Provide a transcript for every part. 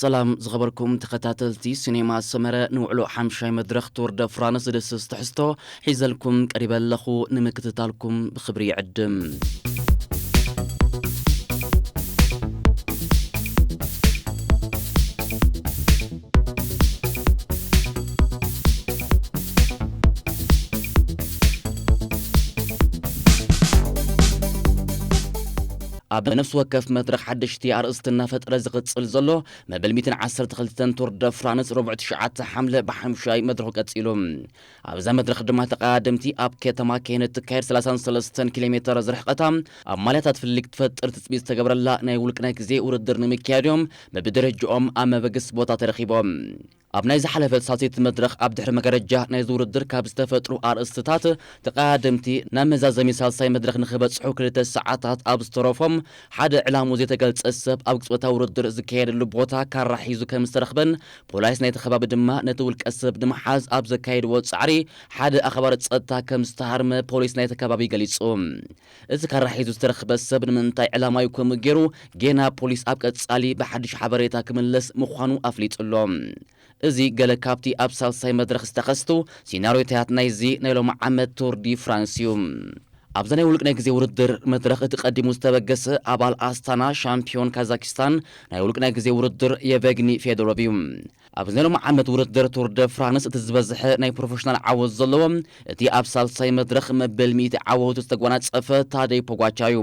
ሰላም ዝኸበርኩም ተኸታተልቲ ሲኔማ ሰመረ፣ ንውዕሎ ሓምሻይ መድረኽ ቱር ደ ፍራንስ ዝድስስ ትሕዝቶ ሒዘልኩም ቀሪበ ኣለኹ። ንምክትታልኩም ብኽብሪ ይዕድም። ኣብ ነፍሲ ወከፍ መድረኽ ሓደሽቲ ኣርእስቲ እናፈጠረ ዝቕጽል ዘሎ መበል ሚእትን ዓሰርተ ክልተን ቱር ደ ፍራንስ ረቡዕ ትሽዓተ ሓምለ ብሓምሻይ መድረኹ ቀጺሉ። ኣብዛ መድረኽ ድማ ተቐዳደምቲ ኣብ ከተማ ኬን እትካየድ ሰላሳን ሰለስተን ኪሎ ሜተር ዝርሕቐታ ኣብ ማልያታት ፍልልይ ክትፈጥር ትጽቢት ዝተገብረላ ናይ ውልቂ ናይ ግዜ ውድድር ንምክያድ እዮም በብደረጃኦም ኣብ መበገሲ ቦታ ተረኺቦም። ኣብ ናይ ዝሓለፈት ሳልሰይቲ መድረኽ ኣብ ድሕሪ መጋረጃ ናይዚ ውድድር ካብ ዝተፈጥሩ ኣርእስትታት፣ ተቐዳደምቲ ናብ መዛዘሚ ሳልሳይ መድረኽ ንኽበጽሑ ክልተ ሰዓታት ኣብ ዝተረፎም፣ ሓደ ዕላሙ ዘይተገልጸ ሰብ ኣብ ቅጽበታዊ ውድድር ዝካየደሉ ቦታ ካራ ሒዙ ከም ዝተረኽበን፣ ፖሊስ ናይቲ ከባቢ ድማ ነቲ ውልቀ ሰብ ንምሓዝ ኣብ ዘካየድዎ ጻዕሪ ሓደ ኣኽባሪ ጸጥታ ከም ዝተሃርመ ፖሊስ ናይቲ ከባቢ ገሊጹ። እዚ ካራ ሒዙ ዝተረኽበ ሰብ ንምንታይ ዕላማ እዩ ከምኡ ገይሩ፣ ጌና ፖሊስ ኣብ ቀጻሊ ብሓድሽ ሓበሬታ ክምለስ ምዃኑ ኣፍሊጡ ኣሎ። እዚ ገለ ካብቲ ኣብ ሳልሳይ መድረኽ ዝተኸስቱ ሲናሪዮታት ናይዚ ናይ ሎሚ ዓመት ቱር ዲ ፍራንስ እዩ። ኣብዛ ናይ ውልቂ ናይ ግዜ ውድድር መድረኽ እቲ ቀዲሙ ዝተበገሰ ኣባል ኣስታና ሻምፒዮን ካዛኪስታን ናይ ውልቂ ናይ ግዜ ውድድር የቨግኒ ፌዶሮቭ እዩ። ኣብዚ ናይ ሎሚ ዓመት ውድድር ቱር ደ ፍራንስ እቲ ዝበዝሐ ናይ ፕሮፌሽናል ዓወት ዘለዎ፣ እቲ ኣብ ሳልሳይ መድረኽ መበል ሚእቲ ዓወቱ ዝተጓናጸፈ ታደይ ፖጋቻ እዩ።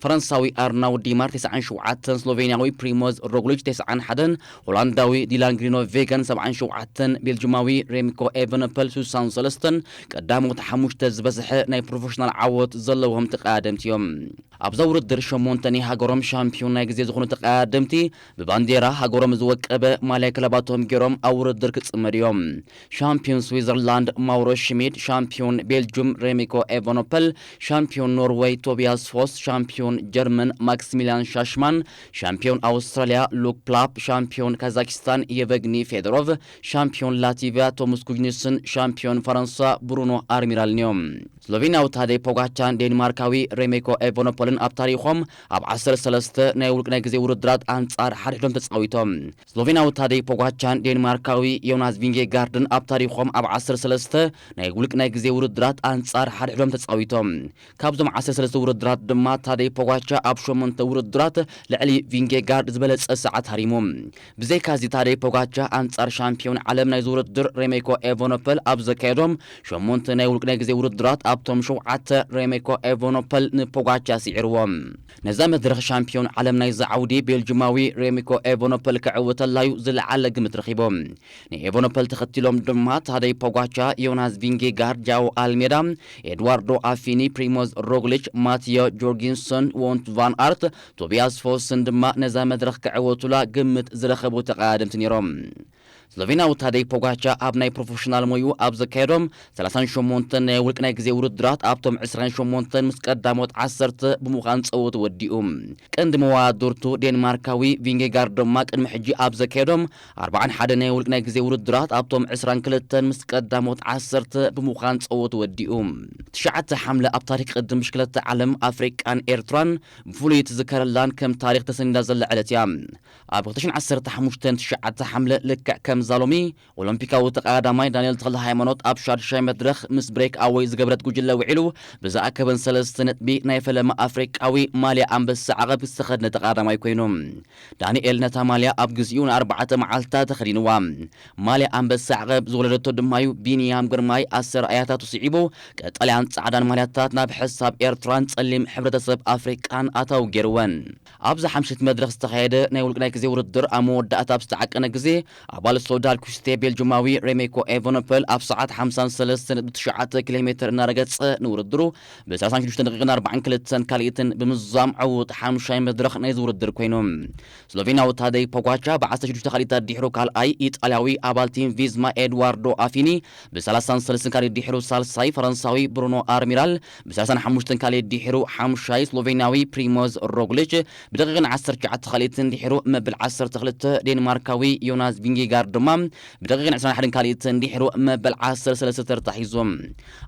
ፈረንሳዊ ኣርናው ዲማር ተስዓን ሸውዓተን፣ ስሎቬንያዊ ፕሪሞዝ ሮግሊች ተስዓን ሓደን፣ ሆላንዳዊ ዲላን ግሪኖ ቬገን ሰብዓን ሸውዓተን፣ ቤልጅማዊ ሬምኮ ኤቨነፐል ስሳን ሰለስተን ቀዳሞት ሓሙሽተ ዝበዝሐ ናይ ፕሮፌሽናል ዓወት ዘለዎም ተቐዳደምቲ እዮም። ኣብዛ ውድድር ሸሞንተ ናይ ሃገሮም ሻምፒዮን ናይ ግዜ ዝኾኑ ተቐዳደምቲ ብባንዴራ ሃገሮም ዝወቀበ ማልያ ክለባቶም ገይሮም ኣብ ውድድር ክጽመዱ እዮም። ሻምፒዮን ስዊዘርላንድ ማውሮ ሽሚድ፣ ሻምፒዮን ቤልጁም ሬሚኮ ኤቨኖፐል፣ ሻምፒዮን ኖርወይ ቶቢያስ ፎስ፣ ሻምፒዮን ጀርመን ማክሲሚሊያን ሻሽማን፣ ሻምፒዮን ኣውስትራሊያ ሉክ ፕላፕ፣ ሻምፒዮን ካዛኪስታን የቨግኒ ፌዶሮቭ፣ ሻምፒዮን ላቲቪያ ቶምስ ኩጅኒስን፣ ሻምፒዮን ፈረንሳ ብሩኖ ኣርሚራልን እዮም። ስሎቬንያዊ ታደይ ፖጋቻን ዴንማርካዊ ሬሜኮ ኤቨኖፖልን ኣብ ታሪኾም ኣብ ዓሰርተ ሰለስተ ናይ ውልቂ ናይ ግዜ ውድድራት ኣንጻር ሓድሕዶም ተጻዊቶም። ስሎቬንያዊ ታደይ ፖጋቻን ዴንማርካዊ ዮናስ ቪንጌጋርድን ኣብ ታሪኾም ኣብ ዓሰርተ ሰለስተ ናይ ውልቂ ናይ ግዜ ውድድራት ኣንጻር ሓድሕዶም ተጻዊቶም። ካብዞም ዓሰርተ ሰለስተ ውድድራት ድማ ታደይ ፖጋቻ ኣብ ሸሞንተ ውድድራት ልዕሊ ቪንጌጋርድ ዝበለጸ ሰዓት ሃሪሙ። ብዘይካዚ ታደይ ፖጋቻ ኣንጻር ሻምፒዮን ዓለም ናይዚ ውድድር ሬሜኮ ኤቨኖፐል ኣብ ዘካየዶም ሸሞንተ ናይ ውልቂ ናይ ግዜ ውድድራት ኣብቶም ሸውዓተ ሬሜኮ ኤቨኖፐል ንፖጋቻ ስዒርዎ። ነዛ መድረኽ ሻምፒዮን ዓለም ናይዚ ዓውዲ ቤልጅማዊ ሬሚኮ ኤቨኖፐል ክዕወተላዩ ዝለዓለ ግምት ረኺቡ። ንኤቨኖፐል ተኸቲሎም ድማ ታደይ ፖጋቻ፣ ዮናስ ቪንጌጋርድ፣ ጃኦ ኣልሜዳ፣ ኤድዋርዶ ኣፊኒ፣ ፕሪሞዝ ሮግሊች፣ ማቲዮ ጆርጊንሰን፣ ዎንት ቫን ኣርት፣ ቶቢያስ ፎስን ድማ ነዛ መድረኽ ክዕወቱላ ግምት ዝረኸቡ ተቐዳደምቲ ነይሮም። ስሎቬንያዊ ታደይ ፖጋቻ ኣብ ናይ ፕሮፌሽናል ሞዩ ኣብ ዘካየዶም ሰላሳን ሸሞንተን ናይ ውልቂ ናይ ግዜ ውድድራት ኣብቶም ዕስራን ሸሞንተን ምስ ቀዳሞት ዓሰርተ ብምዃን ጸወቱ ወዲኡ። ቀንዲ መዋድርቱ ዴንማርካዊ ቪንጌጋርድ ድማ ቅድሚ ሕጂ ኣብ ዘካየዶም ኣርባዓን ሓደን ናይ ውልቂ ናይ ግዜ ውድድራት ኣብቶም ዕስራን ክልተን ምስ ቀዳሞት ዓሰርተ ብምዃን ጸወቱ ወዲኡ። ትሽዓተ ሓምለ ኣብ ታሪኽ ቅድም ብሽክለታ ዓለም ኣፍሪቃን ኤርትራን ብፍሉይ ትዝከረላን ከም ታሪኽ ተሰኒዳ ዘላ ዕለት እያ። ኣብ ክልተ ሽሕን ዓሰርተ ሓሙሽተን ትሽዓተ ሓምለ ልክዕ ከምዛ ሎሚ ኦሎምፒካዊ ተቐዳዳማይ ዳንኤል ተኽለ ሃይማኖት ኣብ ሻድሻይ መድረኽ ምስ ብሬክ ኣወይ ዝገበረት ጉጅለ ውዒሉ ብዝኣከበን ሰለስተ ነጥቢ ናይ ፈለማ ኣፍሪቃዊ ማልያ ኣንበሳ ዓቐብ ዝተኸድነ ተቐዳዳማይ ኮይኑ። ዳንኤል ነታ ማልያ ኣብ ግዚኡ ንኣርባዕተ መዓልትታት ተኸዲንዋ። ማልያ ኣንበሳ ዓቐብ ዝወለደቶ ድማዩ ቢንያም ግርማይ ኣሰራእያታቱ ስዒቡ ቀጠልያን ጻዕዳን ማልያታት ናብ ሕሳብ ኤርትራን ጸሊም ሕብረተሰብ ኣፍሪቃን ኣታዊ ገይርወን። ኣብዛ ሓምሽት መድረኽ ዝተኻየደ ናይ ውልቂ ናይ ግዜ ውድድር ኣብ መወዳእታ ኣብ ዝተዓቀነ ግዜ ኣባል ሶዳል ኩስቴ ቤልጅማዊ ሬሜኮ ኤቨኖፐል ኣብ ሰዓት ሓምሳን ሰለስተን ነጥቢ ትሽዓተ ኪሎ ሜተር እናረገጸ ንውድድሩ ብ ሰላሳን ሽዱሽተን ደቂቕን ኣርባዓን ክልተን ካልኢትን ብምዝዛም ዕዉት ሓምሻይ መድረኽ ናይዚ ውድድር ኮይኑ። ስሎቬንያዊ ታደይ ፖጋቻ ብ ዓሰርተ ሽዱሽተ ካልኢታት ድሕሩ ካልኣይ፣ ኢጣልያዊ ኣባል ቲም ቪዝማ ኤድዋርዶ ኣፊኒ ብ ሰላሳን ሰለስተን ካልኢት ድሕሩ ሳልሳይ፣ ፈረንሳዊ ብሩኖ ኣርሚራል ብ ሰላሳን ሓሙሽተን ካልኢት ድሕሩ ሓምሻይ፣ ስሎቬንያዊ ፕሪሞዝ ሮግሊች ብደቂቕን ዓሰርተ ትሽዓተ ካልኢትን ድሕሩ መብል ዓሰርተ ክልተ፣ ዴንማርካዊ ዮናስ ቪንጌጋርድ ድማ ብደቂቕን ዕስራን ሓደን ካልኢትን ድሕሩ መበል ዓሰርተ ሰለስተ ተርታ ሒዙ።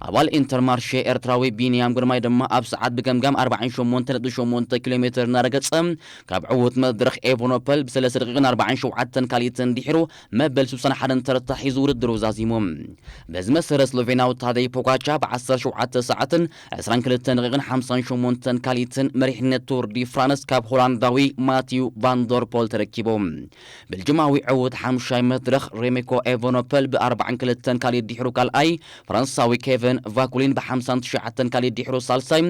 ኣባል ኢንተርማርሼ ኤርትራዊ ቢንያም ግርማይ ድማ ኣብ ሰዓት ብገምጋም ኣርባዓን ሸሞንተ ነጥቢ ሸሞንተ ኪሎ ሜትር እናረገጸ ካብ ዕዉት መድረኽ ኤቨኖፐል ብሰለስተ ደቂቕን ኣርባዓን ሸውዓተን ካልኢትን ድሕሩ መበል ስሳን ሓደን ተርታ ሒዙ ውድድሩ ዛዚሙ። በዚ መሰረት ስሎቬናዊ ታደይ ፖጋቻ ብ ዓሰርተ ሸውዓተ ሰዓትን ዕስራን ክልተን ደቂቕን ሓምሳን ሸሞንተን ካልኢትን መሪሕነት ቱር ዲ ፍራንስ ካብ ሆላንዳዊ ማቲዩ ቫንደርፖል ተረኪቡ። ቤልጅማዊ ዕዉት ሓምሻይ መድረኽ ሬሜኮ ኤቨኖፐል ብ ኣርባዓን ክልተን ካልኢት ድሕሩ ካልኣይ፣ ፈረንሳዊ ኬቨን ቫኩሊን ብ ሓምሳን ትሽዓተን ካልኢት ድሕሩ ሳልሳይ፣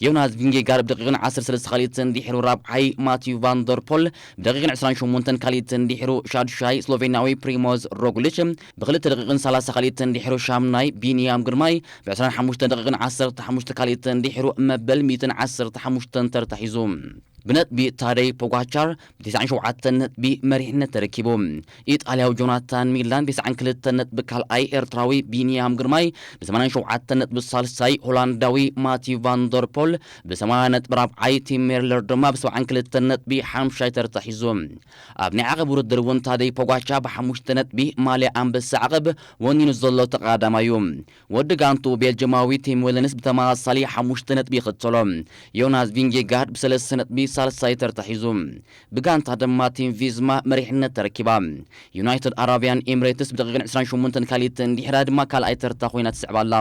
ዮናስ ቪንጌጋር ብደቂቕን ዓሰርተ ሰለስተ ካልኢትን ድሕሩ ራብዓይ፣ ማቲዩ ቫንደርፖል ብደቂቕን ዕስራን ሸሞንተን ካልኢትን ድሕሩ ሻድሻይ፣ ስሎቬንያዊ ፕሪሞዝ ሮግሊች ብክልተ ደቂቕን ሰላሳ ካልኢትን ድሕሩ ሻምናይ፣ ቢንያም ግርማይ ብ ዕስራን ሓሙሽተን ደቂቕን ዓሰርተ ሓሙሽተ ካልኢትን ድሕሩ መበል ሚእትን ዓሰርተ ሓሙሽተን ተርታ ሒዙ። ብነጥቢ ታደይ ፖጋቻር ብ ተስዓን ሸውዓተን ነጥቢ መሪሕነት ተረኪቡ። ኢጣልያዊ ጆናታን ሚላን ብ ተስዓን ክልተን ነጥቢ ካልኣይ፣ ኤርትራዊ ቢንያም ግርማይ ብ ሰማንያን ሸውዓተን ነጥቢ ሳልሳይ፣ ሆላንዳዊ ማቲ ቫንደርፖል ብ ሰማንያ ነጥቢ ራብዓይ፣ ቲም ሜርለር ድማ ብ ሰብዓን ክልተን ነጥቢ ሓምሻይ ተርታ ሒዙ። ኣብ ናይ ዓቐብ ውድድር እውን ታደይ ፖጋቻ ብሓሙሽተ ነጥቢ ማልያ ኣንበሳ ዓቐብ ወኒኑ ዘሎ ተቐዳዳማይ እዩ። ወዲ ጋንቱ ቤልጅማዊ ቲም ዌለንስ ብተመሳሳሊ ሓሙሽተ ነጥቢ ይኽተሎ። ዮናስ ቪንጌጋርድ ብሰለስተ ነጥቢ ሳልሳይ ተርታ ሒዙ። ብጋንታ ድማ ቲም ቪዝማ መሪሕነት ተረኪባ። ዩናይትድ ኣረብያን ኤምሬትስ ብደቂቕን ዕስራን ሸሞንተን ካልኢትን ድሕራ ድማ ካልኣይ ተርታ ኮይና ትስዕብ ኣላ።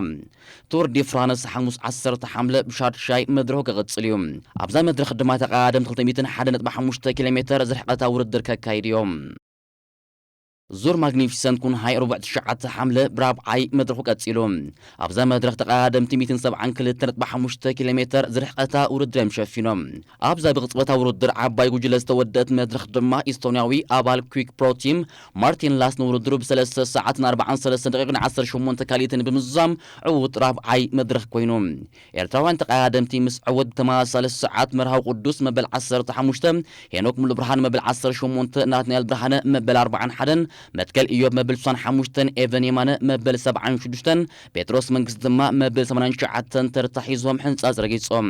ቱር ዲ ፍራንስ ሓሙስ ዓሰርተ ሓምለ ብሻድሻይ መድረኹ ክቕጽል እዩ። ኣብዛ መድረኽ ድማ ተቐዳደምቲ ክልተ ሚእትን ሓደን ነጥቢ ሓሙሽተ ኪሎ ሜትር ዝርሕቐታ ውድድር ከካይድ እዮም። ዙር ማግኒፊሰንት ኩንሃይ ርቡዕ ትሽዓተ ሓምለ ብራብዓይ መድረኹ ቀጺሉ። ኣብዛ መድረኽ ተቐዳደምቲ ሚእትን ሰብዓን ክልተ ነጥቢ ሓሙሽተ ኪሎ ሜትር ዝርሕቐታ ውድድር እዮም ሸፊኖም። ኣብዛ ብቕጽበታዊ ውድድር ዓባይ ጉጅለ ዝተወደአት መድረኽ ድማ ኢስቶንያዊ ኣባል ኩዊክ ፕሮ ቲም ማርቲን ላስ ንውድድሩ ብሰለስተ ሰዓትን ኣርባዓን ሰለስተን ደቂቕን ዓሰርተ ሸሞንተ ካልኢትን ብምዝዛም ዕዉት ራብዓይ መድረኽ ኮይኑ። ኤርትራውያን ተቐዳደምቲ ምስ ዕዉት ብተመሳሳሊ ሰዓት መርሃዊ ቅዱስ መበል ዓሰርተ ሓሙሽተ፣ ሄኖክ ሙሉ ብርሃን መበል ዓሰርተ ሸሞንተ፣ ናትናኤል ብርሃነ መበል ኣርባዓን ሓደን፣ መትከል ኢዮብ መበል ስሳን ሓሙሽተን፣ ኤቨን የማነ መበል ሰብዓን ሽዱሽተን፣ ጴጥሮስ መንግስቲ ድማ መበል ሰማንያን ትሽዓተን ተርታ ሒዞም ሕንጻጽ ረጊጾም።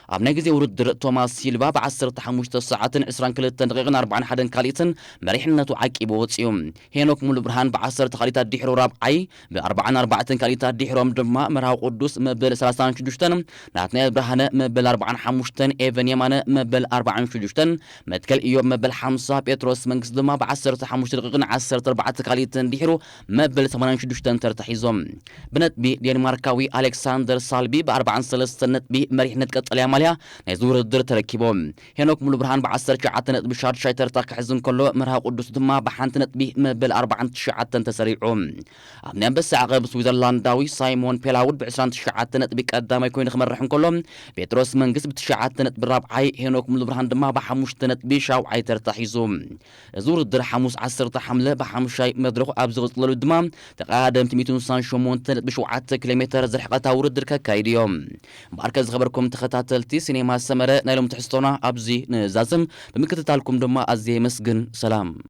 ኣብ ናይ ግዜ ውድድር ቶማስ ሲልቫ ብ ዓሰርተ ሓሙሽተ ሰዓትን ዕስራን ክልተን ደቂቕን ኣርባዓን ሓደን ካልኢትን መሪሕነቱ ዓቂቡ ወጺኡ። ሄኖክ ሙሉ ብርሃን ብ ዓሰርተ ካልኢታት ድሕሩ ራብዓይ፣ ብ ኣርባዓን ኣርባዕተን ካልኢታት ድሕሮም ድማ መርሃዊ ቅዱስ መበል ሰላሳን ሽዱሽተን፣ ናትናኤል ብርሃነ መበል ኣርባዓን ሓሙሽተን፣ ኤቨን የማነ መበል ኣርባዓን ሽዱሽተን፣ መትከል ኢዮብ መበል ሓምሳ፣ ጴጥሮስ መንግስቲ ድማ ብ ዓሰርተ ሓሙሽተ ደቂቕን ዓሰርተ ኣርባዕተ ካልኢትን ድሕሩ መበል ሰማንያን ሽዱሽተን ተርታ ሒዞም። ብነጥቢ ዴንማርካዊ ኣሌክሳንደር ሳልቢ ብ ኣርባዓን ሰለስተን ነጥቢ መሪሕነት ቀጠልያ ማልያ ናይዚ ውድድር ተረኪቦም። ሄኖክ ሙሉ ብርሃን ብ ዓሰርተ ትሽዓተ ነጥቢ ሻድሻይ ተርታ ክሕዝ እንከሎ፣ መርሃዊ ቅዱስ ድማ ብሓንቲ ነጥቢ መበል ኣርባዓን ትሽዓተን ተሰሪዑ። ኣብ ናይ ኣንበሳ ዓቐብ ስዊዘርላንዳዊ ሳይሞን ፔላውድ ብ ዕስራን ትሽዓተ ነጥቢ ቀዳማይ ኮይኑ ክመርሕ እንከሎ፣ ጴጥሮስ መንግስት ብ ትሽዓተ ነጥቢ ራብዓይ፣ ሄኖክ ሙሉ ብርሃን ድማ ብሓሙሽተ ነጥቢ ሻውዓይ ተርታ ሒዙ። እዚ ውድድር ሓሙስ ዓሰርተ ሓምለ ብሓምሻይ መድረኹ ኣብ ዝቕጽለሉ ድማ ተቐዳደምቲ ሚእትን ስሳን ሸሞንተ ነጥቢ ሸውዓተ ኪሎ ሜትር ዝርሕቐታ ውድድር ከካይዱ እዮም። እምበኣርከ ዝኸበርኩም ተኸታተልቲ ሲኔማ ሰመረ ናይ ሎም ትሕዝቶና ኣብዚ ንዛዝም። ብምክትታልኩም ድማ ኣዝየ የመስግን። ሰላም።